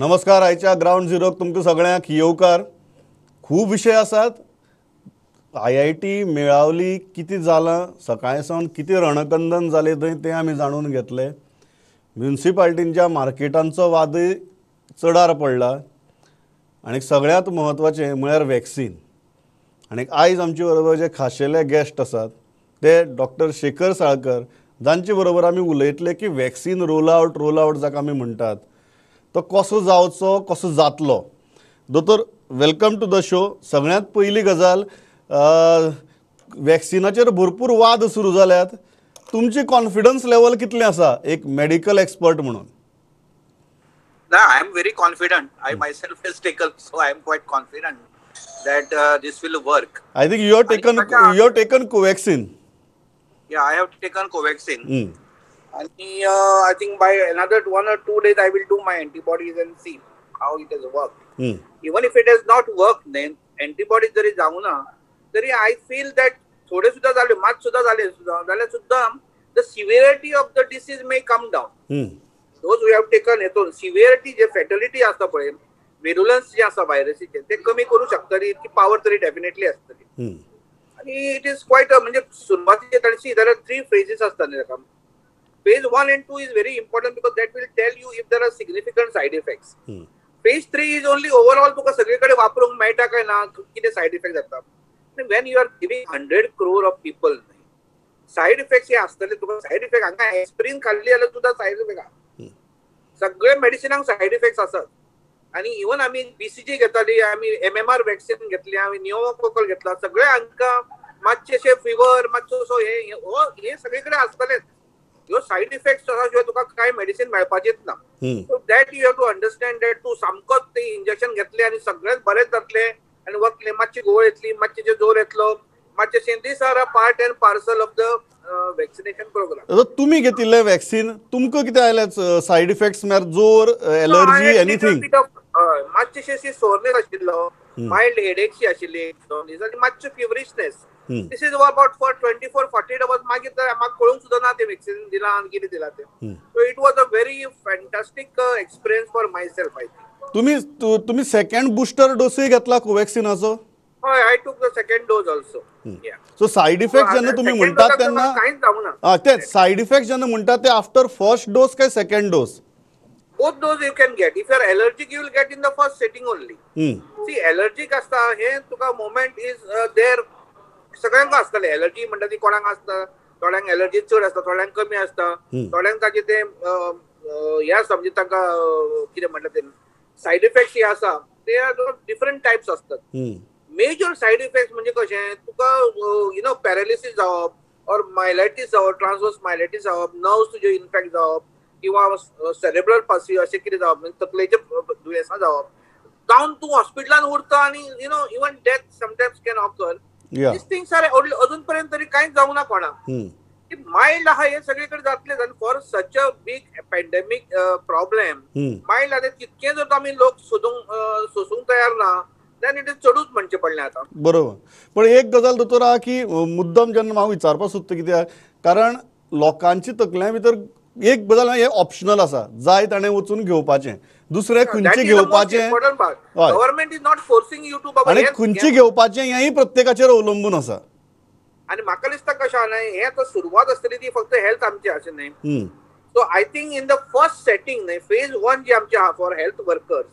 नमस्कार. आयच्या ग्रावंड झिरोक तुमकां सगळ्यांक येवकार. खूब विशय आसात. IIT मेळावली कितें जालां, सकाळी सावन कितें रणकंदन जालें थंय तें आमी जाणून घेतलें. म्युनिसिपालिटींच्या मार्केटांचो वादय चडार पडला आनी सगळ्यांत म्हत्वाचें म्हळ्यार वॅक्सीन. आनी आयज आमचे बरोबर जे खाशेले गेस्ट आसात ते डॉक्टर शेखर साळकर, जांचे बरोबर आमी उलयतले की वॅक्सीन रोल आवट जाका आमी म्हणटात तो कसो जावचो, कसो जातलो. दोतोर, welcome to the show. सगळ्यांत पयली गजाल, वॅक्सिनाचेर भरपूर वाद सुरू जाल्यात, तुमची कॉन्फिडन्स लेवल कितलें आसा एक मेडिकल एक्सपर्ट म्हणून? ना, I am very confident. I myself has taken, so I am quite confident that this will work. I think you have taken Covaxin. Yeah, I have taken Covaxin. And I think by another 1 or 2 days I will do my antibodies and see how it has worked. Even if it has not worked, then antibodies जरी जाऊ ना तरी I feel that थोडे सुद्धा झाले, मात सुद्धा झाले जाल्यार सुद्धा the severity of the disease may come down. Those who have taken हेतून सिव्हियरिटी जे फॅटलिटी आसता पळय, विरुलन्स जे आसा व्हायरसीचे ते कमी करू शकतली, इतकी पावर तरी डेफिनेटली आसतली. आणि it is quite म्हणजे सुरवातीचे ताणी जाल्यार 3 फेजीस आसता ताका. Phase 1 and 2 is very important because that will tell you if there are significant side effects. Phase 3 is only overall तुका सगळीकडे वापरूंक मेळटा काय ना, कितें सायड इफेक्ट जाता. When you are giving 100 crore of people, side effects हे आसतले तुका. सायड इफेक्ट हांगा एस्प्रीन खाल्ली जाल्यार सुद्दां सायड इफेक्ट आहा. सगळे मेडिसिनांक सायड इफेक्ट्स आसात. आनी इवन आमी BCG घेताली, आमी MMR vaccine घेतली, आमी न्यूमोकोकल घेतला, सगळे हांकां मातशेशे फिवर, मातसो हे सगळे कडेन आसतलेच. ह्यो सायड इफेक्ट्स शिवाय तुका कांय मेडिसिन मेळपाचेच ना. So that you have to understand that तूं सामकोच ते इंजेक्शन घेतले आनी सगळेच बरेंच जातलें आनी वतलें, मातशी गोळ येतली, मातशें जोर येतलो, मातशें, these are a part and parcel of the vaccination program. तुमी घेतिल्लें वॅक्सीन तुमकां कितें आयलें सायड इफेक्ट्स? म्हळ्यार जोर, एलर्जी, एनीथिंग? मातशेशी सोरनेस आशिल्लो, मायल्ड हेडेकशी आशिल्ली आनी मातशें feverishness. This is about for 24-48 hours. मागीर तर म्हाका कळूंक सुद्दां ना ते वॅक्सीन दिलां आनी कितें दिलां तें. So it was a very fantastic experience for myself. I think तुमी सेकंड बुस्टर डोसूय घेतला कोवॅक्सिनाचो? हय, I took the second dose also. So side effect जेन्ना तुमी म्हणटात तेन्ना कांयच जावंक ना. तेच सायड इफेक्ट जेन्ना म्हणटात ते आफ्टर फर्स्ट डोस काय second dose? Both dose you can get. If you are allergic, you will get in the first sitting only. See, allergic असता हे तुका moment is there. सगळ्यांक आसतले एलर्जी म्हणटा ती कोणाक आसता, थोड्यांक एलर्जी चड आसता, थोड्यांक कमी आसता, थोड्यांक ताचे ते हे आसता, म्हणजे तांकां कितें म्हणटा ते सायड इफेक्ट्स हे आसा ते डिफरंट टायप्स आसतात. मेजर सायड इफेक्ट्स म्हणजे कशें तुका you know paralysis जावप ऑर मायलायटीस जावप, ट्रान्सवर्स मायलायटीस जावप, नर्व्स तुजे इन्फेक्ट जावप किंवा सेरेब्रल पासी अशें कितें जावप, म्हणजे तकलेचे दुयेंसां जावप, जावन तूं हॉस्पिटलान उरता आनी you know even death sometimes can occur. These things are अजून पर्यंत तरी कांयच जावंक ना कोणाक. मायल्ड आहा हे सगळीकडे जातलेच. आनी for such a big pandemic problem mild आहा तितकें जर आमी लोक सोदूंक सोसूंक तयार ना then it is चडूच म्हणचें पडलें आतां. बरोबर. पण एक गजाल दोतोर आहा की मुद्दम जेन्ना हांव विचारपाक सोदता कित्याक, कारण लोकांची तकल्या भितर एक गजाल हे ऑप्शनल आसा, जाय ताणें वचून घेवपाचें, दुसरें खंयचें घेवपाचें, government is not forcing you to, आनी खंयचें घेवपाचें हेंय प्रत्येकाचेर अवलंबून आसा. आनी म्हाका दिसता कशें न्हय, हें आतां सुरवात आसतली ती फक्त हेल्थ आमची अशें न्हय. So I think in the first setting न्हय, फेज 1 जी आमची आहा for health workers,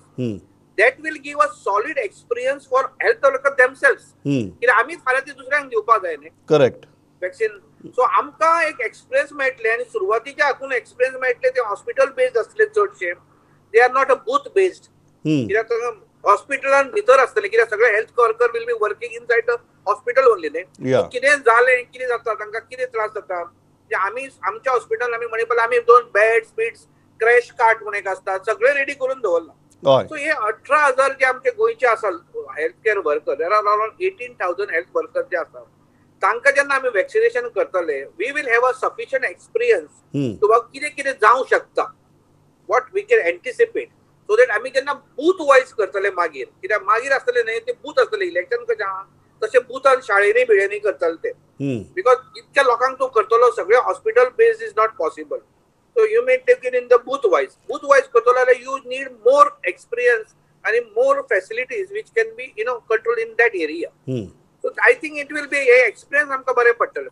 that will give a solid experience for health worker themselves. कित्याक आमी फाल्यां ती दुसऱ्यांक दिवपाक जाय न्हय. करेक्ट. वॅक्सीन. सो आमकां एक एक्सपिरियन्स मेळटलें आनी सुरवातीच्या हातून एक्सपिरियन्स मेळटले ते हॉस्पिटल बेस्ड आसतले चडशे, they are not a booth based. कित्याक हॉस्पिटलान भितर आसतले, कित्याक सगळे health worker will be working inside the hospital only न्हय. कितें जालें, कितें जाता, तांकां कितें त्रास जाता, आमी आमच्या हॉस्पिटल आमी म्हणपाक आमी 2 बेड्स बीड्स, क्रॅश कार्ट म्हूण एक आसता, सगळें रेडी करून दवरलां. सो हे 18,000 जे आमचे गोंयचे आसा health care worker, there are around 18,000 health worker जे आसा तांकां जेन्ना आमी वॅक्सिनेशन करतले, we will have a sufficient experience to कितें कितें जावं शकता, what we can anticipate, so that आमी जेन्ना बूथ वायज करतले मागीर, कित्याक मागीर आसतले न्हय ते बूथ आसतले, इलेक्शन कशें आहा तशें बूथान शाळेंनी बिळेंनी करतले ते, because इतक्या लोकांक तूं करतलो सगळे hospital based is not possible. So you may take it in the booth wise. Booth wise करतलो जाल्यार you need more experience आनी more facilities which can be you know control in that area. So I think it will be a experience आमकां बरें पडटलें.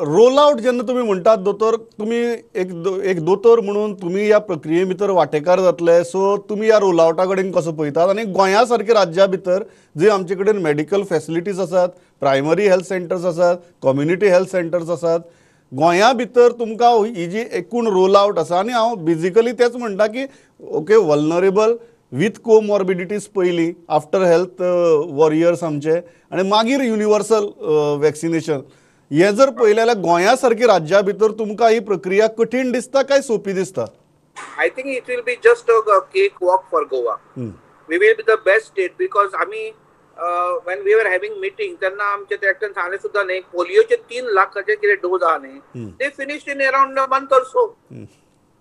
Roll out जेन्ना तुमी म्हणटात दोतोर, तुमी एक दोतोर म्हणून तुमी ह्या प्रक्रिये भितर वांटेकार जातले, सो तुमी ह्या रोल आवटा कडेन कसो पळयतात आनी गोंया सारक्या राज्या भितर जे आमचे कडेन मेडिकल फॅसिलिटीज आसात, प्रायमरी हेल्थ सेंटर्स आसात, कम्युनिटी हेल्थ सेंटर्स आसात, गोंया भितर तुमकां ही जी एकूण रोल आवट आसा, आनी हांव बेजिकली तेच म्हणटा की ओके वल्नरेबल विथ कोमॉर्बिडिटीज पयलीं, आफ्टर हेल्थ वॉरियर्स आमचे, आनी मागीर युनिवर्सल वॅक्सिनेशन, हें जर पळयलें जाल्यार गोंया सारकी राज्या भितर तुमकां ही प्रक्रिया कठीण दिसता काय सोंपी दिसता? I think it will be just a cake walk for Goa. We will be the best state because आमी when we were having meeting तेन्ना आमचे ते एकट्यान सांगलें सुद्दां न्ही, पोलियोचे 3 लाखाचे कितें डोज आहा न्ही, ते finished in around a month or so,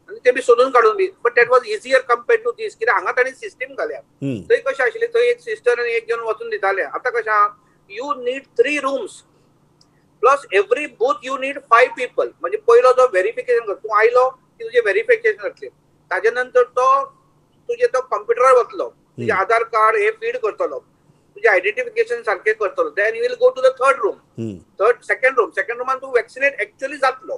आनी ते बी सोदून काडून बी, but that was easier compare to this. कित्याक हांगा तांणी सिस्टीम घाल्या. थंय कशें आशिल्लें, थंय एक सिस्टर आनी एक घेवन वचून दिताले. आतां कशें आहा, you need 3 rooms plus every booth you need 5 people. म्हणजे पयलो जो व्हेरिफिकेशन करता, तूं आयलो की तुजें व्हेरिफिकेशन जातलें, ताजे नंतर तो तुजें तो कंप्युटरार वतलो, तुजें आधार कार्ड हे फीड करतलो, तुजें आयडेंटिफिकेशन सारकें करतलो, then you will go to the third room, third second room, second रुमान तूं वॅक्सिनेट एक्चुअली जातलो,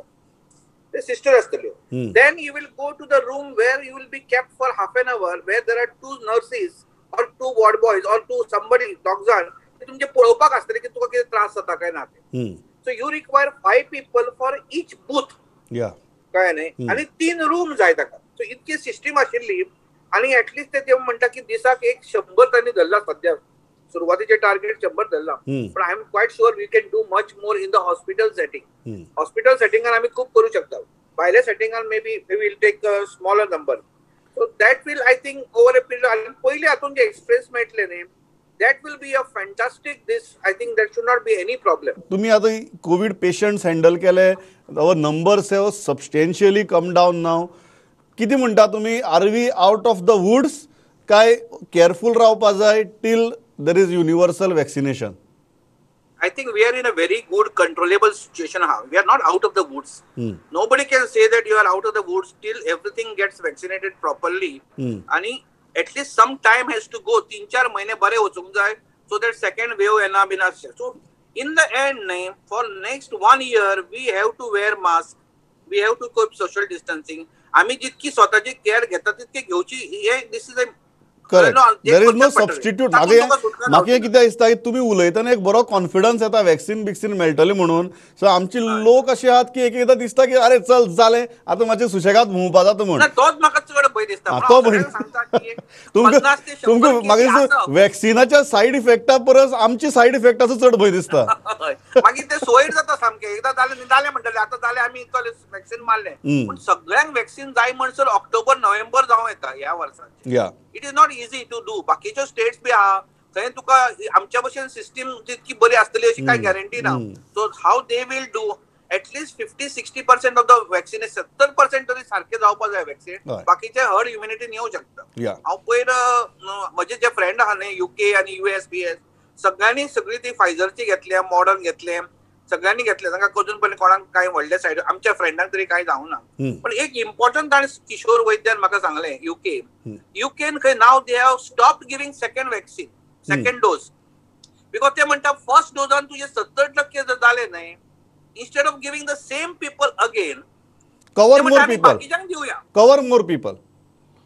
ते सिस्टर आसतल्यो. Then you will go to the room where you will be kept for half an hour, where there are 2 nurses or 2 ward boys or 2 somebody दोग जाण ते तुमचे पळोवपाक आसतले की तुका कितें त्रास जाता काय ना ते. So you require 5 people for each booth, कळ्ळें न्ही, आनी 3 रूम जाय ताका. सो इतकी सिस्टीम आशिल्ली. आनी एटलिस्ट ते म्हणटा की दिसाक एक 100 तांणी धरला, सद्या सुरवातीचे टार्गेट 100 धरला, पण I am quite sure we can do much more in the hospital setting. Hospital सेटिंगान आमी खूब करू शकता, भायल्या सेटिंगान may be we will take a smaller number. So that will I think over a period, आनी पयलीं हातून जे एक्सपिरियन्स मेळटले न्ही, that will be a fantastic this. I think that should not be any problem. तुम्ही आता Covid patients handle केले, our numbers have substantially come down now. कितें म्हणटा तुमी, are we out of the woods काय careful रावपा जाय till there is universal vaccination? I think we are in a very good controllable situation. We are not out of the woods. Nobody can say that you are out of the woods till everything gets vaccinated properly. आणि at least some time has to go, 3-4 महिने बरे वचूंक जाय, so that second wave येना बीन आसचें. So in the end न्ही, for next 1 year we have to wear mask, we have to keep social distancing. आमी जितकी स्वताची केअर घेता तितकी घेवची, हे this is a correct. There is no substitute. म्हाका कितें दिसता की तुमी उलयतना एक बरो कॉन्फिडन्स येता वॅक्सिन बिक्सिन मेळटलें म्हणून. सो आमचे लोक अशे आहात की एक एकदां दिसता की अरे चल जालें आतां मातशें सुशेगाद भोंवपा जाता म्हूण. तोच म्हाका चड भंय दिसता. तो भंय तुमकां मागीर वॅक्सिनाच्या सायड इफेक्टा परस आमची सायड इफेक्टाचो चड भंय दिसता. मागीर ते सोयर जाता सामकें. एकदां जालें जालें म्हणटलें, आतां जालें आमी वॅक्सिन मारलें, पूण सगळ्यांक वॅक्सिन जाय म्हणसर ऑक्टोबर नोव्हेंबर जावं येता ह्या वर्साक. It is not easy to do. बाकीच्यो स्टेट्स बी आहा थंय तुका आमच्या भशेन सिस्टीम तितकी बरी आसतली अशी काय गॅरंटी ना. So how they will do, at least 50-60% of the vaccination, 70% तरी सारकें जावपा जाय वॅक्सिन, बाकीचे हर्ड इम्युनिटीन येवं शकता. हांव पयर म्हजे जे फ्रेंड आहा न्ही युके आनी युएस बी एस, सगळ्यांनी सगळी ती फायझरची घेतल्या, मॉडर्न घेतले, सगळ्यांनी घेतले. तांकां अजून पर्यंत कोणाक कांय व्हडले सायड आमच्या फ्रेंडांक तरी कांय जावं ना. पण एक इम्पॉर्टंट ताणें किशोर वैद्यान म्हाका सांगलें, युके युकेन खंय now they have stop giving second vaccine, second dose, because ते म्हणटा फर्स्ट डोजान तुजे 70% जर जाले न्हय, instead of giving the same people again, cover more people, बाकीच्यांक दिवया, कवर मोर पीपल,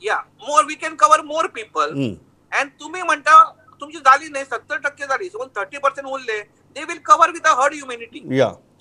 या more we can cover more people. And तुमी म्हणटा तुमची जाली न्हय 70% जाली, सो 30% उरले, they will cover with a herd immunity.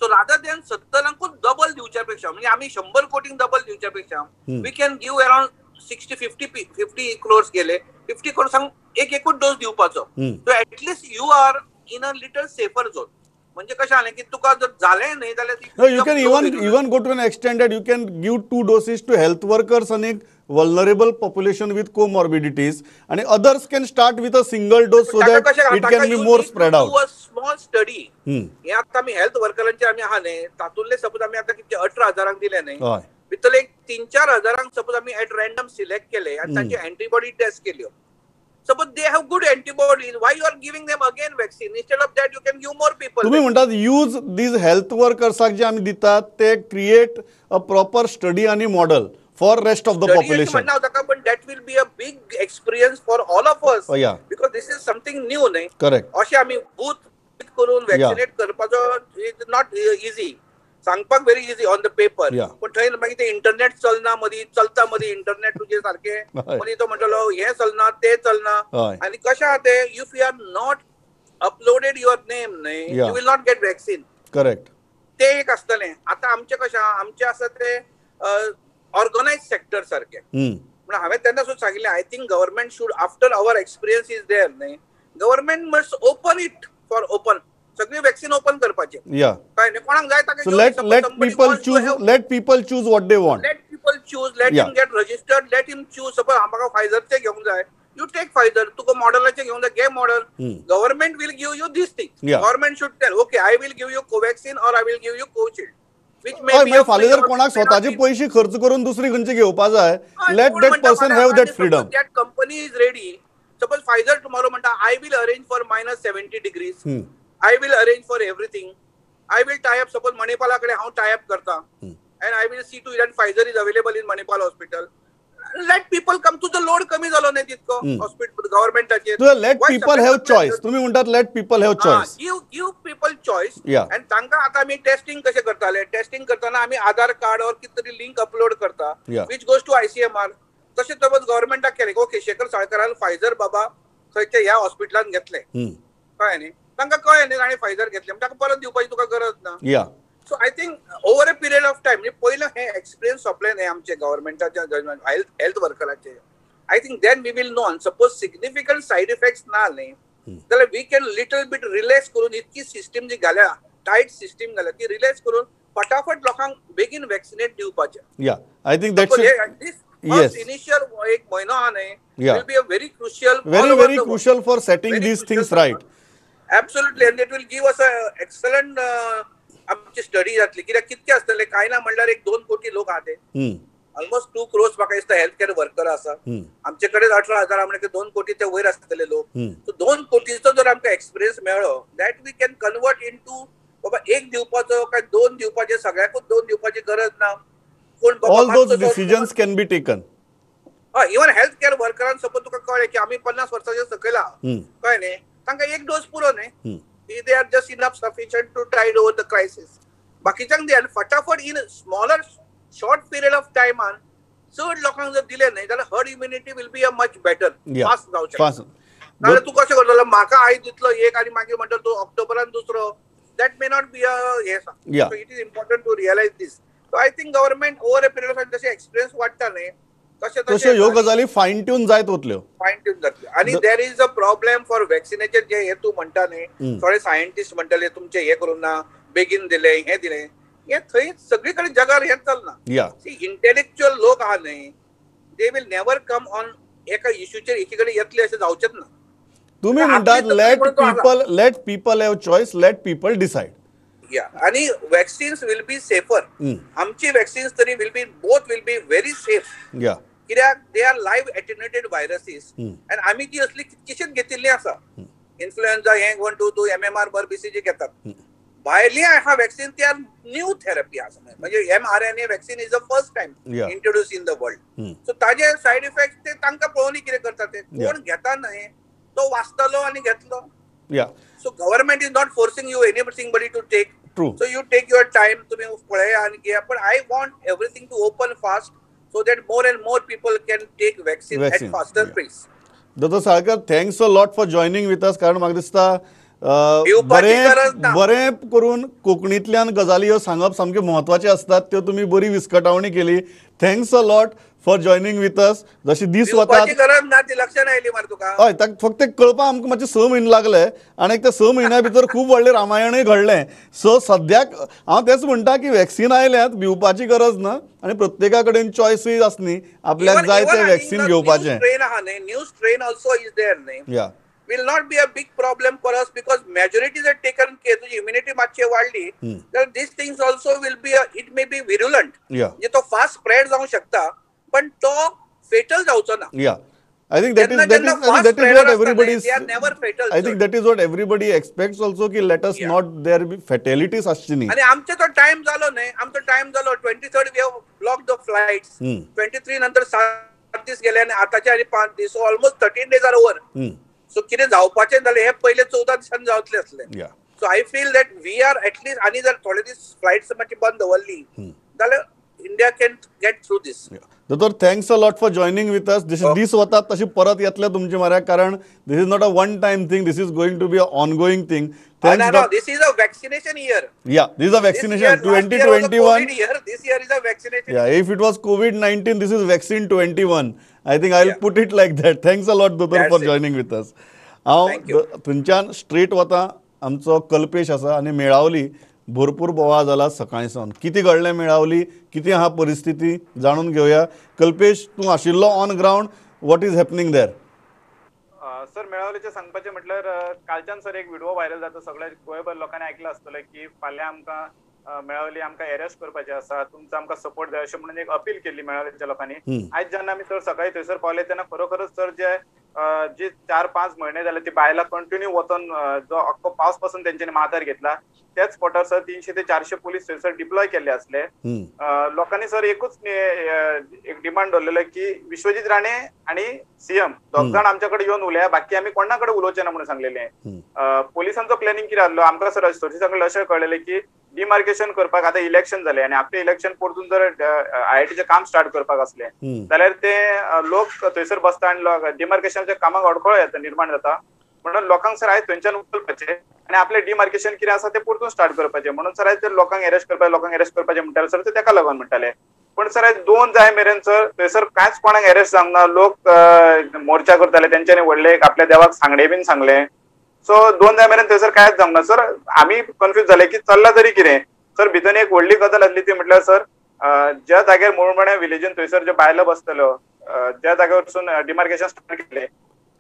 So rather than 70 double दिवच्या पेक्षा, म्हणजे आमी 100 कोटींक डबल दिवच्या पेक्षा, we can give around 60-50 crores गेले, 50 क्रोर्सांक एक एकूच डोस दिवपाचो. So at least you are in a little safer zone. म्हणजे कशें जालें की तुका जर जालें न्हय जाल्यार you can even go to an extent that you can give 2 doses to health workers आनी vulnerable population with comorbidities, and others can start with a single dose so that it can be more spread out. Do a small study. हे आता आमी health वर्करांचे आमी आहा न्ही, तातूंतले suppose आमी आतां कितके 18,000 दिले न्ही, भितरले एक 3-4 हजारांक सपोज आमी एट रँडम सिलेक्ट केले आनी तांचे एंटीबॉडी टेस्ट केल्यो, Suppose they have good antibodies, why you are giving them again vaccine? Instead of that you can give more people. तुम्ही म्हणतात यूज these health वर्कर्साक जे आमी दितात ते क्रिएट अ प्रॉपर स्टडी आनी model for rest of the population. पण that will be a big experience for all of us. Because this is something new न्ही. Correct. अशें आमी बूथ करून वॅक्सिनेट करपाचो is not easy. सांगपाक very easy on the paper, पण थंय मागीर ते इंटरनेट चलना, मदीं चलता मदीं इंटरनेट तुजें सारकें, मदीं तो म्हणटलो हें चलना तें चलना. आनी कशें आहा तें, if you are not uploaded your name न्ही, you will not get vaccine. Correct. ते एक आसतलें. आतां आमचें कशें आहा, आमचें आसा ते ऑर्गनायज सेक्टर सारकें. म्हणून हांवें तेन्ना सुद्दां सांगिल्लें, I think government should, after our experience is there न्ही, government must open it for open, सगळी वॅक्सिन ओपन करपाची. काय न्ही, कोणाक जाय ताका. Let people choose, let people choose what they want. Let people choose, let him get registered, let him choose. Suppose म्हाका फायझरचें घेवंक जाय, you take Pfizer. तुका मॉडलाचें घेवंक जाय, घे model. Government will give you this thing. Government should tell, okay I will give you Covaxin or I will give you Covishield. फाल्यां जर कोणाक स्वताचे पयशे खर्च करून दुसरी खंयची घेवपा जाय, let that person have that freedom. That company is ready. Suppose Pfizer tomorrow म्हणटा I will arrange for -70 degrees, I will arrange for everything, I will tie up. Suppose मणिपाला कडेन हांव टाय अप करता and I will see to it and Pfizer is available in Manipal hospital. Let people come. तुजो load कमी जालो न्ही तितको hospital गव्हर्नमेंटाचेर. Let people have choice. तुमी म्हणटात let people have choice. Give people choice. आनी तांकां आतां आमी टेस्टिंग कशें करताले, टेस्टिंग करतना आमी आधार कार्ड ऑर कितें तरी लिंक अपलोड करता which goes to ICMR. तशें सपोज गव्हर्नमेंटाक केलें, ओके शेखर साळकरान फायझर बाबा खंयच्या ह्या हॉस्पिटलान घेतलें, कळ्ळें न्ही, तांकां कळ्ळें न्ही ताणें फायझर घेतलें, ताका परत दिवपाची तुका गरज ना. So I think over a period of time, म्हणजे पयलें हें एक्सपिरियन्स सोंपलें न्ही आमचें गव्हर्नमेंटाच्या health वर्कराचें, I think then we will know. Suppose significant side effects ना न्ही जाल्यार we can little bit relax करून इतकी सिस्टीम जी घाल्या, टायट सिस्टीम घाल्या, ती रिलॅक्स करून फटाफट लोकांक बेगीन वॅक्सिनेट दिवपाचें. I think that's initial एक म्हयनो आहा न्ही, will be a very crucial, very very crucial for setting these things right. Absolutely. And it will give us a excellent आमची स्टडी जातली. कित्याक कितके आसतले, कांय ना म्हणल्यार 1-2 कोटी लोक आहा ते, ऑलमोस्ट 2 crores म्हाका दिसता हेल्थ केअर वर्कर आसा. आमचे कडेन 18,000 म्हणजे 2 कोटी ते वयर आसतले लोक. सो 2 कोटीचो जर आमकां एक्सपिरियन्स मेळ्ळो, that we can convert into बाबा एक दिवपाचो काय 2 दिवपाचे, सगळ्याकूच 2 दिवपाची गरज ना. कोण all those decisions can be taken. Even health care वर्करान suppose तुका कळ्ळें की आमी 50 वर्साचे सकयल आहा, कळ्ळें न्ही, तांकां एक डोस पुरो न्ही, they are just enough sufficient to tide over the crisis. बाकीच्यांक दी आनी फटाफट in smaller short period of टायमान चड लोकांक जर दिलें न्ही जाल्यार herd immunity will be a much better, fast जावचें. नाजाल्यार तूं कशें करतलो, म्हाका आयज दितलो एक आनी मागीर म्हणटलो तूं ऑक्टोबरान दुसरो, that may not be a हें. So it is important to realise this. So I think government over a period of time जशें एक्सपिरियन्स वाडटा न्ही तशें तशें ह्यो गजाली फायन ट्यून जायत वतल्यो, फायन ट्यून जातल्यो. आनी there is a problem for वॅक्सिनेचेर जे हे तूं म्हणटा न्ही, थोडे सायंटिस्ट म्हणटले तुमचे हे करूंक ना, बेगीन दिलें हें दिलें, हें थंय सगळी कडेन जगार हें चलना. इंटेलेक्च्युअल लोक आहा न्ही, they will never come on एका इश्यूचेर एकी कडेन येतले अशें जावचेंच ना. तुमी म्हणटात let people have choice, let people decide. आणि वॅक्सिन्स will be safer. आमची वॅक्सिन्स तरी will be both will be very safe. कित्याक they are live attenuated viruses आनी आमी ती असली कितकीशीच घेतिल्ली आसा. इन्फ्लुएन्झा हें 1, 2, 2 MMR बर BCG घेतात. भायली आहा वॅक्सिन, ती are new therapy आसा, म्हणजे mRNA vaccine is the first time introduce in the world. So ताजे सायड इफेक्ट ते तांकां पळोवनी कितें करता ते, कोण घेता न्हय तो वाचतलो आनी घेतलो. So government is not forcing you anything body to take. So you take your time, तुम्ही पळया आनी घेया, पण I want everything to open fast so that more and more people can take vaccine at faster pace. Doctor Salkar, thanks a lot for joining with us. कारण म्हाका दिसता बरें करून कोंकणींतल्यान गजाली ह्यो सांगप सामक्यो म्हत्वाच्यो आसतात, त्यो तुमी बरी विस्कटावणी केली. Thanks a lot for joining with us. जशी दीस वतात हय, फक्त कळपाक आमकां मातशें 6 म्हयने लागले आनी त्या 6 म्हयन्या भितर खूब व्हडलें रामायणूय घडलें. सो सद्याक हांव तेंच म्हणटा की वॅक्सिन आयल्यात, भिवपाची गरज ना आनी प्रत्येका कडेन चॉयसूय आसनी आपल्याक जाय तें वॅक्सिन घेवपाचें. New strain also is there न्ही, will not be a big problem for us because majority are taken care. तुझी इम्युनिटी मातशी वाडली तर these things also will be it may be virulent, म्हणजे तो फास्ट स्प्रेड जावंक शकता पण तो फेटल जावचो ना. I think that is what everybody is, I think that is what everybody expects also की let us not there be fatalities आसची न्ही. आनी आमचो तो टायम जालो न्ही, आमचो टायम जालो 23rd we have block the flights, 23 नंतर 7 दीस गेले आनी आतांचे आनी 5 दीस, so almost 13 days are over. So कितें जावपाचें जालें हे पयले 14 दिसांनी जावतलें आसलें. So I feel that we are at least, आनी जर थोडे दीस फ्लायट्स मातशी बंद दवरली जाल्यार India can get through this. दोतोर, thanks a lot for joining with us. दीस वतात तशी परत येतले तुमचे म्हऱ्याक, कारण this is not a one time thing, this is going to be a ongoing thing. This is a vaccination year. Yeah, this is a vaccination 2021. This year is a vaccination. Yeah, if it was COVID-19, this is vaccine 21. I think I will put it like that. Thanks a lot दोतोर for joining with us. हांव थंयच्यान straight वता, आमचो कल्पेश आसा आनी मेळावली भरपूर बोवाळ जाला सकाळी सावन, कितें घडलें मेळावली, कितें आहा परिस्थिती जाणून घेवया. कल्पेश, तूं आशिल्लो on ground, what is happening there? Sir, मेळावलीचें सांगपाचें म्हटल्यार कालच्यान सर एक व्हिडिओ व्हायरल जाता, सगळ्या गोंयभर लोकांनी आयकलां आसतलें की फाल्यां आमकां मेळावली आमकां एरेस्ट करपाचें आसा, तुमचो आमकां सपोर्ट जाय अशें म्हणून एक अपील केल्ली मेळावलीच्या लोकांनी. आयज जेन्ना आमी सर सकाळी थंयसर पावले तेन्ना खरोखरच सर जे जे 4-5 म्हयने जाले ती बायलां कंटिन्यू वचोन जो अख्खो पावस पासून तेंच्यांनी माथार घेतला, त्याच स्पॉटार सर 300 ते 400 पोलीस थंयसर डिप्लॉय केल्ले आसले. लोकांनी सर एकूच एक डिमांड दवरलेलो की विश्वजीत राणे आनी सीएम दोग जाण आमच्या कडेन येवन उलया, बाकी आमी कोणा कडेन उलोवचे ना म्हणून सांगलेले. पोलिसांचो प्लॅनिंग कितें आहलो आमकां सर सोर्सीसा कडल्यान अशें कळ्ळेलें की डिमार्केशन करपाक आतां इलेक्शन जालें आनी आफ्टर इलेक्शन परतून जर आयआयटीचें काम स्टार्ट करपाक आसलें जाल्यार ते लोक थंयसर बसता आनी डिमार्केशनाच्या कामाक अडखळ येता निर्माण जाता, म्हणून लोकांक सर आयज थंयच्यान उखलपाचें आनी आपलें डिमार्केशन कितें आसा तें परतून स्टार्ट करपाचें. म्हणून सर आयज ते लोकांक एरेस्ट करपाक लोकांक एरेस्ट करपाचें म्हणटाले सर, ते तेका लागून म्हणटाले. पण सर आयज 2 जाय मेरेन सर थंयसर कांयच कोणाक एरेस्ट जावंक ना, लोक मोर्चा करताले, तेंच्यांनी व्हडले आपल्या देवाक सांगणें बीन सांगलें. सो 2 जाय मेरेन थंयसर कांयच जावंक ना सर. आमी कन्फ्यूज जाले की चल्ला तरी कितें सर. भितर एक व्हडली गजाल आसली ती म्हटल्यार सर ज्या जाग्यार मुळमण्या विलेजीन थंयसर ज्यो बायलो बसतल्यो ज्या जाग्यार वचून डिमार्केशन स्टार्ट केलें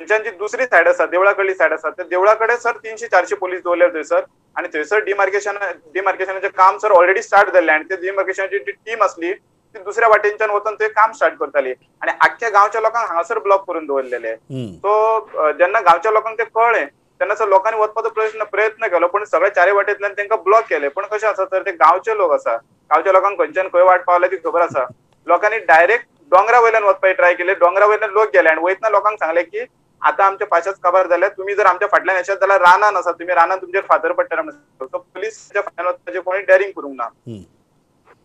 थंयच्यान जी दुसरी सायड आसा देवळा कडली सायड आसा त्या देवळा कडेन सर 300-400 पोलीस दवरले थंयसर आनी थंयसर डिमार्केशनाचें काम सर ऑलरेडी स्टार्ट जाल्लें आनी ते डिमार्केशनाची जी टीम आसली ती दुसऱ्या वाटेनच्यान वचून थंय काम स्टार्ट करताली आनी आख्ख्या गांवच्या लोकांक हांगासर ब्लॉक करून दवरलेले. सो जेन्ना गांवच्या लोकांक ते कळ्ळें तेन्ना सर लोकांनी वचपाचो प्रयत्न केलो, पण सगळे चारी वाटेंतल्यान तांकां ब्लॉक केले. पण कशें आसा तर ते गांवचे लोक आसा, गांवच्या लोकांक खंयच्यान खंय वाट पावल्या ती खबर आसा. लोकांनी डायरेक्ट दोंगरा वयल्यान वचपाची ट्राय केली, दोंगरा वयल्यान लोक गेले आनी वयतना लोकांक सांगलें की आतां आमचे पाशाच काबार जाले, तुमी जर आमच्या फाटल्यान येशात जाल्यार रानान आसा, तुमी रानान तुमचेर फातर पडटले म्हणून. सो पोलीस फाटल्यान वचपाचें कोणी डॅरिंग करूंक ना.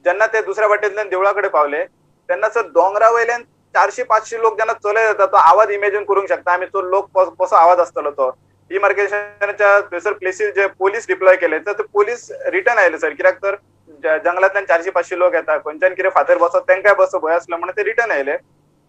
जेन्ना ते दुसऱ्या वाटेंतल्यान देवळा कडेन पावले तेन्ना सर दोंगरा वयल्यान 400-500 लोक जेन्ना चलत येता तो आवाज इमेजीन करूंक शकता आमी, तो लोक कसो आवाज आसतलो तो. डिमार्केशनाच्या थंयसर प्लेसीर जे पोलीस डिप्लॉय केले तर ते पोलीस रिटर्न आयले सर, कित्याक तर जंगलांतल्यान 400-500 लोक येता, खंयच्यान कितें फातर बसत तांकांय बसो भंय आसलो म्हणून ते रिटर्न आयले.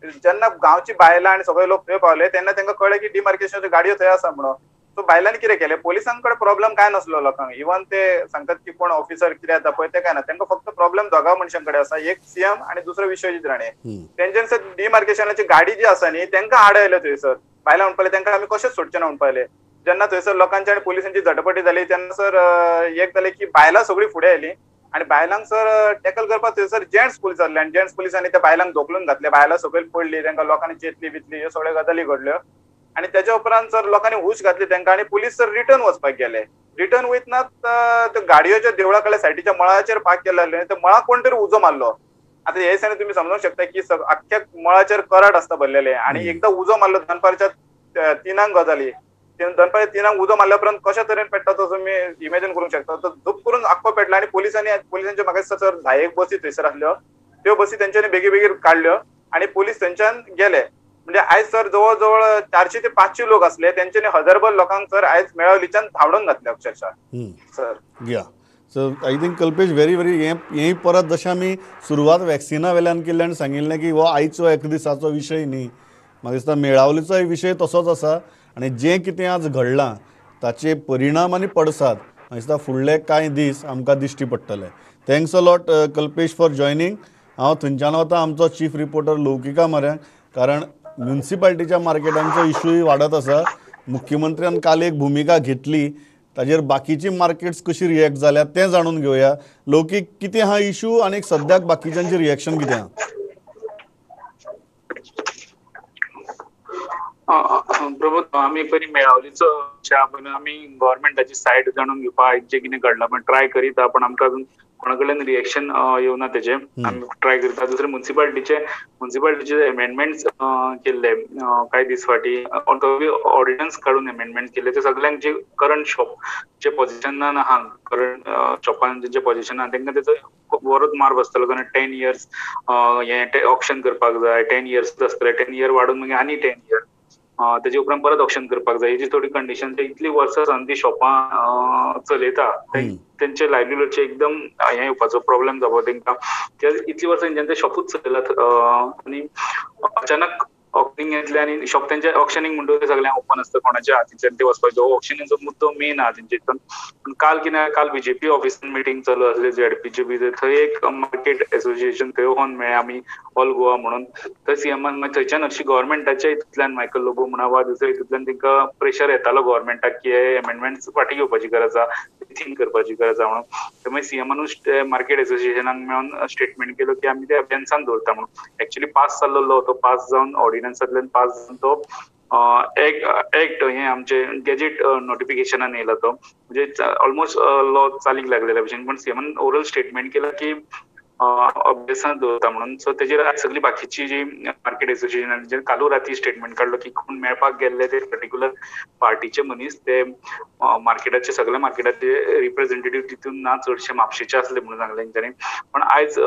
जेन्ना गांवची बायलां आनी सगळे लोक थंय पावले तेन्ना तांकां कळ्ळें की डिमार्केशनाच्यो गाडयो थंय आसा म्हणून. सो बायलांनी कितें केलें, पोलिसां कडेन प्रॉब्लम कांय नासलो लोकांक, इवन ते सांगतात की कोण ऑफिसर कितें येता पळय ते कांय ना, तांकां फक्त प्रॉब्लम दोगा मनशां कडेन आसा, एक सीएम आनी दुसरो विश्वजीत राणे. तेंच्यानी सर डिमार्केशनाची गाडी जी आसा न्ही तांकां आडयले थंयसर. बायलां म्हणपाले तांकां आमी कशेंच सोडचे ना म्हणपाले. जेन्ना थंयसर लोकांची आनी पोलिसांची झटपटी जाली तेन्ना सर एक जालें की बायलां सगळीं फुडें आयलीं आनी बायलांक सर टॅकल करपाक थंयसर जेंट्स पोलीस आसले आनी जेंट्स पोलिसांनी त्या बायलांक धोकलून घातले, बायलां सकयल पडली, तांकां लोकांनी चेतली बितली, ह्यो सगळ्यो गजाली घडल्यो. आनी तेच्या उपरांत सर लोकांनी हूश घातली तांकां आनी पोलीस सर रिटर्न वचपाक गेले. रिटर्न वयतना त्यो गाडयो ज्यो देवळा कडल्या सायडीच्या मळाचेर पार्क केल्ले आसले त्या मळाक कोण तरी उजो मारलो. आतां हे दिसांनी तुमी समजूंक शकता की आख्ख्या मळाचेर कराट आसता भरलेले आनी एकदां उजो मारलो दनपारच्या 3 गजाली, दनपारच्या 3 उजो मारल्या उपरांत कशा तरेन पेट्टा तो तुमी इमेजीन करूंक शकता. तो धूप करून आख्खो पेटला आनी पोलिसांच्यो म्हाका दिसता सर 10 बसी थंयसर आसल्यो, त्यो बसी तेंच्यांनी बेगीबेगीन काडल्यो आनी पोलीस थंयच्यान गेले. म्हणजे आयज सर जवळ जवळ 400 ते 500 लोक असले तेंच्यांनी हजारभर लोकांक सर आयज मेळावलीच्यान धांवडून घातले अक्षरशः sir. Yeah, so I think Kalpesh very very हें परत जशें आमी सुरवात वॅक्सिना वेल्यान केल्ली आनी सांगिल्लें की हो आयचो एक दिसाचो विशय न्ही, म्हाका दिसता मेळावलीचोय विशय तसोच आसा आनी जें कितें आज घडलां ताचे परिणाम आनी पडसाद म्हाका दिसता फुडले कांय दीस आमकां दिश्टी पडटले. Thanks a lot Kalpesh for joining. हांव थंयच्यान वता आमचो चीफ रिपोर्टर लौकिका म्हऱ्यान, कारण म्युनिसिपालिटीच्या मार्केटांचो इशूय वाडत आसा. मुख्यमंत्र्यान काल एक भुमिका घेतली, ताजेर बाकीची मार्केट्स कशी रिएक्ट जाल्या तें जाणून घेवया. लौकीक, कितें हा इशू आनी सद्याक बाकीच्यांची रिएक्शन कितें आहा? प्रभू, आमी पयलीं मेळावलीचो आमी गव्हर्मेंटाची सायड जाणून घेवपाक जें कितें घडलां पण ट्राय करीत, पण आमकां अजून कोणा कडल्यान रिएक्शन येवना तेजें, आमी ट्राय करता. दुसरें मुन्सिपालिटीचे एमेंडमेंट्स केल्ले कांय दीस फाटीं, ऑर्डिनन्स काडून एमेंडमेंट केल्ले, ते सगळ्यांक जे करंट शॉप जे पोजिशनान आहा, करंट शॉपान जेंचे पोजिशन आहा तेंकां तेचो बरोच मार बसतलो, कारण 10 इयर्स हें ऑक्शन करपाक जाय, 10 इयर्स आसतले, 10 इयर वाडून मागीर आनी 10 इयर तेजे उपरांत परत ऑक्शन करपाक जाय. ही थोडी कंडिशन, इतली वर्सां सावन ती शॉपां चलयता, तेंचे लायवलीहुडाचे एकदम हें येवपाचो प्रॉब्लेम जावपा तेंकां. इतली वर्सां तेंच्यानी ते शॉपूच चलयलात आनी अचानक ऑक्शनिंग येतलें आनी शॉप तेंचे ऑक्शनिंग म्हणटकीर सगळ्यांक ओपन आसता, कोणाच्या हातींतल्यान ते वचपाचो ऑक्शनिंगचो मुद्दो मेन आहा तेंचे हितून. पूण काल कितें, काल बीजेपी ऑफिसान मिटींग चालू आसली झेडपीची बी, थंय एक मार्केट एसोसिएशन थंय वचोन मेळ्ळें आमी ऑल गोवा म्हणून, थंय सीएमान मागीर थंयच्यान हरशीं गव्हर्मेंटाच्या हितूंतल्यान मायकल लोबो म्हणा वा दुसऱ्या हितूंतल्यान तेंकां प्रेशर येतालो गव्हर्मेंटाक की हे एमेंडमेंट्स फाटीं घेवपाची गरज आहा, थिंक करपाची गरज आहा म्हणून. थंय मागीर सीएमानूच मार्केट एसोसिएशनाक मेळोन स्टेटमेंट केलो की आमी ते अभ्यासान दवरता म्हणून. एक्चुअली पास जाल्लो तो पास जावन ऑर्डिनन्सांतल्यान पास जावन तो एक्ट हे आमचे गॅजेट नोटिफिकेशनान येयला, तो म्हणजे ऑलमोस्ट लॉ चालीक लागलेल्या भशेन. पण सीएमान ओरल स्टेटमेंट केला की अभ्यासांत दवरता म्हणून. सो तेजेर सगळी बाकीची जी मार्केट एसोसिएशनान कालू राती स्टेटमेंट काडलो की कोण मेळपाक गेल्ले ते पर्टिक्युलर पार्टीचे मनीस, ते मार्केटाचे सगळे मार्केटाचे रिप्रेझेंटेटिव्ह तितून ना, चडशे म्हापशेचे आसले म्हणून सांगले तेंच्यांनी. पण आयज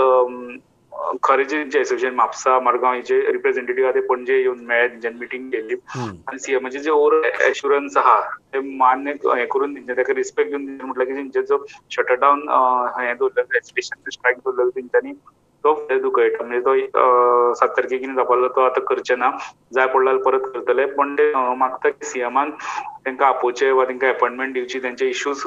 खरें जे एसोसिएशन म्हापसा मडगांव हेचे रिप्रेझेंटेटिव्ह आहा ते पणजे येवन मेळ्ळे, तेंच्यांनी मिटींग केली आनी सीएमाचे जे ओवरऑल एश्युरन्स आहा ते मान्य हें करून तेंच्या ताका रिस्पेक्ट दिवन म्हटलें की तेंचे जो शटरडावन हें दवरलेलो, एजिटेशन स्ट्रायक दवरलेलो तेंच्यांनी तो फुडें दुखयता, म्हणजे तो 7 तारखेक कितें जावपालो तो आतां करचे ना, जाय पडल्यार परत करतले. पण ते मागता की सीएमान तांकां आपोवचें वा तांकां अपॉयंटमेंट दिवची, तेंचे इश्यूज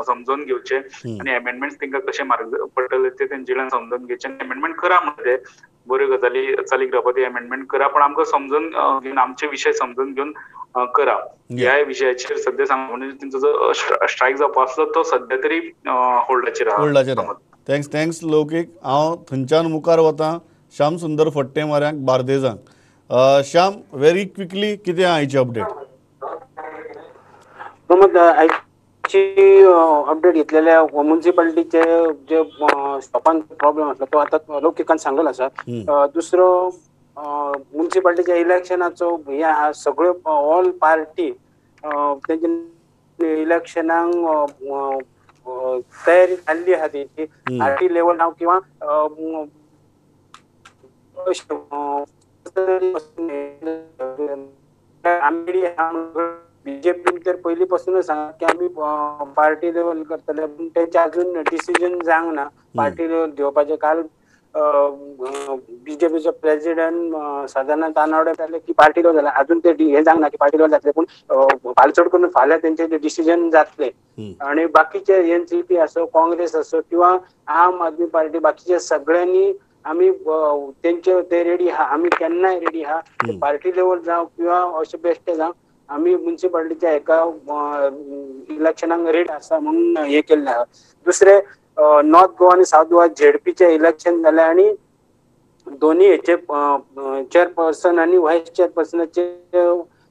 समजून घेवचे आनी एमेंडमेंट्स तांकां कशे मार्ग पडटले ते तेंचे कडल्यान समजून घेवचे आनी एमेंडमेंट करा म्हणटा, बऱ्यो गजाली चालीक रावपा ती एमेंडमेंट करा, पण आमकां समजून घेवन आमचे विशय समजून घेवन करा. ह्या विशयाचेर सद्या सांग म्हणजे तेंचो जो स्ट्रायक जावपा आसलो तो सद्या तरी होल्डाचेर आहा. Thanks thanks लौकीक. हांव थंयच्यान मुखार वता श्याम सुंदर फट्टे माऱ्यांक बार्देजांक. श्याम, व्हेरी क्विकली कितें आयची अपडेट? प्रमोद, आयची अपडेट घेतलेल्या मुन्सिपालिटीचे जे शॉपान प्रॉब्लेम आसलो तो आतां लौकिकान सांगलेलो आसा. दुसरो मुन्सिपालिटीच्या इलेक्शनाचो हे आहा, सगळ्यो ऑल पार्टी तेंचे इलेक्शनाक तयारी जाल्ली आहा तेंची, पार्टी लेवल हांव किंवा आमी बीजेपीन तर पयलीं पासूनच सांगा की आमी पार्टी लेवल करतले, पूण तेंचे अजून डिसिजन जावंक ना पार्टी लेवल घेवपाचें. काल बीजेपीचो प्रेसिडेंट सदानंद तानावडे जाले की पार्टी लेवल जालें, अजून ते हें जावंक ना की पार्टी लेवल जातले, पूण फाल्यां चड करून फाल्यां तेंचे डिसिजन जातले. आनी बाकीचे एनसीपी आसो, काँग्रेस आसो किंवा आम आदमी पार्टी, बाकीचे सगळ्यांनी आमी तेंचे ते रेडी आहा, आमी केन्नाय रेडी आहा, पार्टी लेवल जावं किंवा अशें बेश्टे जावं, आमी मुन्सिपालिटीच्या एका इलेक्शनाक रेडी आसा म्हणून हें केल्लें आहा. दुसरें नॉर्थ गोवा आनी सावथ गोवा झेडपीचे इलेक्शन जालें आनी दोनी हेचे चेअरपर्सन आनी व्हायस चेअरपर्सनाचे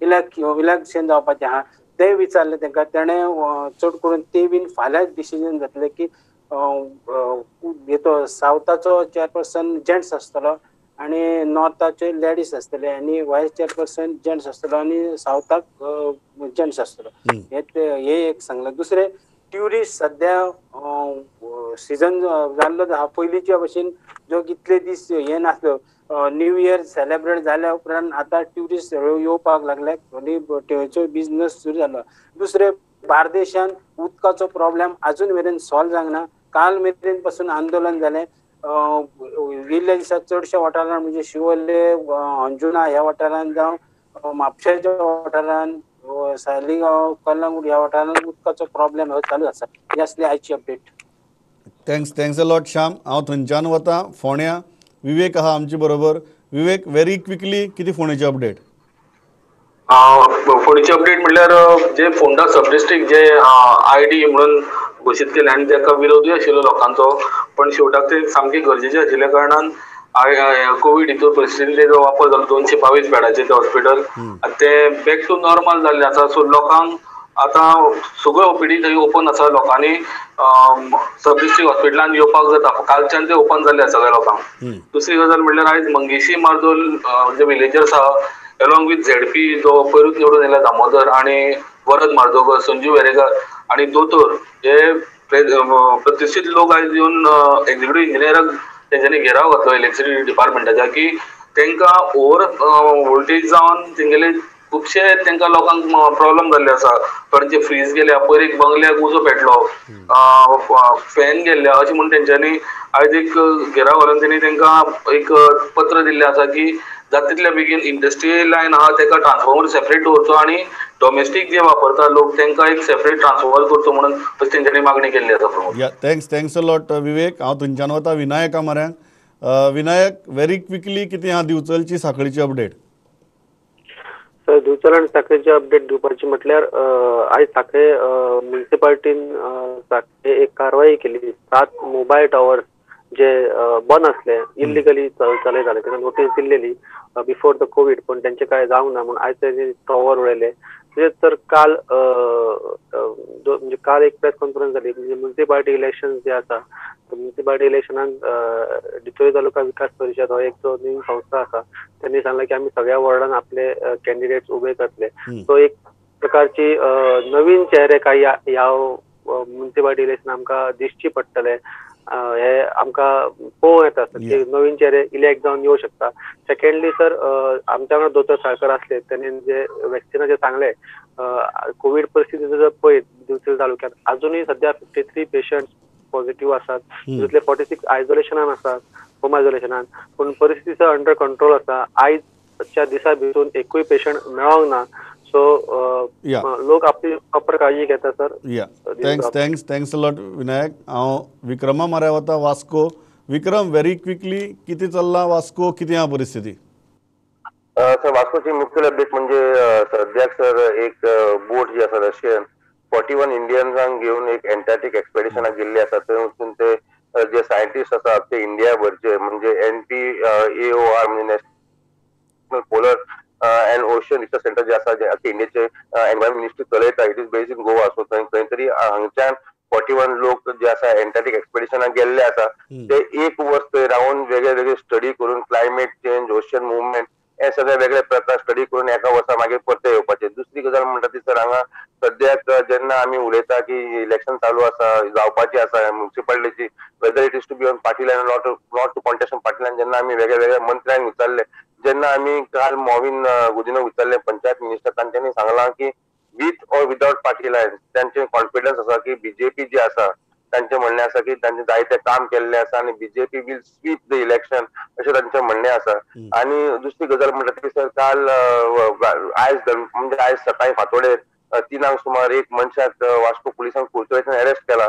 इलेक्शन जावपाचें आहा, ते विचारले तांकां, तेणें चड करून ते बीन फाल्यांच डिसिजन जातलें की तो सावथाचो चेअरपर्सन जेंट्स आसतलो आनी नॉर्थाचे लेडीज आसतले आनी व्हायस चेअरपर्सन जेंट्स आसतलो आनी सावथाक जेंट्स आसतलो, हे एक सांगलें. दुसरें ट्युरिस्ट सद्या सिजन जाल्लो आहा, पयलींच्या भशेन जो कितले दीस हे नासलो, न्यू इयर सेलेब्रेट जाल्या उपरांत आतां ट्युरिस्ट येवपाक लागले आनी थंयचो बिजनस सुरू जालो. दुसरें बार्देशान उदकाचो प्रॉब्लेम आजून मेरेन सॉल्व जावंक ना, काल मेरेन पासून आंदोलन जालें. इल्ल्या दिसा चडश्या वाठारान म्हणजे शिवोले, अंजुना ह्या वाठारान जावं म्हापशेच्या वाठारान, सालिगांव, कलंगूट ह्या वाठारान उदकाचो प्रॉब्लेम हो चालू आसा. ही आसली आयची update. Thanks thanks a lot Shyam. हांव थंयच्यान वता फोंड्या, विवेक आहा आमचे बरोबर. विवेक, व्हेरी क्विकली कितें फोंडेची अपडेट? फोंडेची अपडेट म्हणल्यार जे फोंडा सब डिस्ट्रिक्ट जे आयडी म्हणून घोशीत केले आनी ताका विरोधूय आशिल्लो लोकांचो, पण शेवटाक ते सामके गरजेचे आशिल्ल्या कारणान कोवीड हितून परिस्थितीन वापर जालो 222 बेडाचे ते हॉस्पिटल ते बॅक टू नॉर्मल जाल्ले आसा. सो लोकांक आतां सगळ्यो ओपीडी थंय ओपन आसा, लोकांनी सब डिस्ट्रिक्ट हॉस्पिटलान येवपाक जाता, कालच्यान ते ओपन जाल्ले आसा सगळ्या लोकांक. दुसरी गजाल म्हणल्यार आयज मंगेशी मार्दोल जे विलेजर्स आहा अलॉंग विथ झेडपी जो पयरूच निवडून येयला दामोदर आनी वरद मार्दोकर, संजीव वेरेकर आनी दोतोर हे प्रतिश्ठीत लोक आयज येवन एक्झिक्युटीव इंजिनियराक तेंच्यांनी घेराव घातलो इलेक्ट्रिसिटी डिपार्टमेंटाच्या की तांकां ओवर वोल्टेज जावन तेंगेले खुबशे तांकां लोकांक प्रॉब्लम जाल्ले आसा. थोड्यांचे फ्रीज गेल्या, पयर एक बंगल्याक उजो पेटलो, फॅन गेल्ले, अशें म्हूण तेंच्यांनी आयज एक घेराव घालून तेणी तांकां एक पत्र दिल्लें आसा की जाता तितल्या बेगीन इंडस्ट्रियल लायन आहा ताका ट्रान्सफॉर्मर सेपरेट दवरचो आनी डोमेस्टीक जे वापरता लोक तांकां एक सेपरेट ट्रान्सफॉर्मर करचो म्हणून अशी तेंच्यांनी मागणी केल्ली आसा. Pramod, yeah thanks thanks a lot Vivek. हांव थंयच्यान वता विनायका म्हऱ्यांत. विनायक, व्हेरी क्विकली कितें आहा दिवचलची साखळीची अपडेट? सर, दिवचल आनी साखळेची अपडेट दिवपाची म्हटल्यार आयज साखळे म्युनिसिपालिटीन साखळे एक कारवाई केली. 7 मोबायल टॉवर्स जे बंद असले इलिगली चलयताले तांकां नोटीस दिल्लेली बिफोर the Covid, पण त्यांचे काय जावंक ना म्हणून आयज तेजे टॉवर उडयले. तशेंच तर काल म्हणजे काल एक प्रेस कॉन्फरन्स जाली म्हणजे म्युनिसिपालिटी इलेक्शन जे आसा, म्युनिसिपालिटी इलेक्शनान डिचोली तालुका विकास परिशद हो एक जो नवीन संस्था आसा त्यांनी सांगलें की आमी सगळ्या वॉर्डान आपले कॅन्डिडेट्स उबे करतले. सो एक प्रकारची नवीन चेहरे काही ह्या म्युनिसिपालिटी इलेक्शन आमकां दिसची पडटले, हे आमकां पळोवंक येता की नवीन चेहरे इलेक्ट जावन येवं शकता. सेकंडली सर, आमच्या वांगडा दोतोर साळकर असले त्यांनी जे वॅक्सिनाचे सांगले, कोवीड परिस्थिती जर पळयत दिवचल तालुक्यात अजूनय सध्या 53 पेशंट पॉझिटिव्ह आसात, तितूंतले 46 आयसोलेशनान आसात, होम आयसोलेशनान, पूण परिस्थिती सर अंडर कंट्रोल आसा. आयजच्या दिसा भितून एकूय पेशंट मेळोंक ना. सो लोक आपली प्रॉपर काळजी घेता sir. Yeah thanks thanks thanks a lot Vinayak. हांव विक्रमा म्हऱ्या वता वास्को. विक्रम, व्हेरी क्विकली कितें चल्लां वास्को, कितें आहा परिस्थिती? सर, वास्कोची मुखेल अपडेट म्हणजे सद्याक सर एक बोट जी आसा रशियन 41 इंडियन्सांक घेवन एक एंटार्क्टिक एक्सपेडिशनाक गेल्ली आसा. थंय वचून ते जे सायंटिस्ट आसात ते इंडिया भरचे म्हणजे NPAOR म्हणजे national polar and ocean research centre जे आसा जे इंडियेचे एनवायरमेंट मिनिस्ट्री चलयता, it is based in Goa. So थंय खंय तरी हांगच्यान 41 लोक जे आसा एंटार्क्टिक एक्सपेडिशनाक गेल्ले आसा. ते एक वर्स थंय रावन वेगळे वेगळे स्टडी करून क्लायमेट चेंज, ओशन मुवमेंट हे सगळे वेगळे प्रकार स्टडी करून एका वर्सा मागीर परते येवपाचे. दुसरी गजाल म्हणटा ती सर, हांगा सद्याक जेन्ना आमी उलयता की इलेक्शन चालू आसा, जावपाची आसा म्युनिसिपालिटीची, whether it is to be on party line not to contest on party line, जेन्ना आमी वेगळे वेगळे मंत्र्यांक विचारले, जेन्ना आमी काल मॉविन गुदिन्हो विचारले पंचायत मिनिस्टर, तांच्यांनी सांगलां की with or without party line तांचे कॉन्फिडन्स आसा की बीजेपी जी आसा तांचें म्हणणें आसा की तांचें जायतें काम केल्लें आसा आनी BJP will sweep the election अशें तांचें म्हणणें आसा. आनी दुसरी गजाल म्हणटा ती सर, काल आयज म्हणजे आयज सकाळी फांतोडेर 3 सुमार एक मनशाक वास्को पुलिसांक कुर्तोळेच्यान अरेस्ट केला.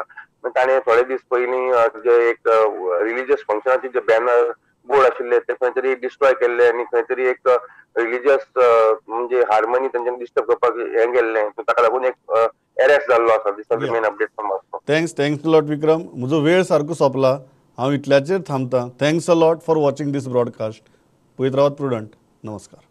ताणें थोडे दीस पयलीं जे एक रिलिजियस फंक्शनाचे जे बॅनर बोर्ड आशिल्ले ते खंय तरी डिस्ट्रॉय केल्ले आनी खंय तरी एक रिलिजियस म्हणजे हार्मनी तांच्यांनी डिस्टर्ब करपाक हें गेल्लें, ताका लागून एक अरेस्ट जाल्लो आसा. This are the main update from Vasco. Thanks thanks a lot Vikram. म्हजो वेळ सारको सोंपला, हांव इतल्याचेर थांबता. Thanks a lot for watching this broadcast. पळयत रावात प्रुडंट. नमस्कार.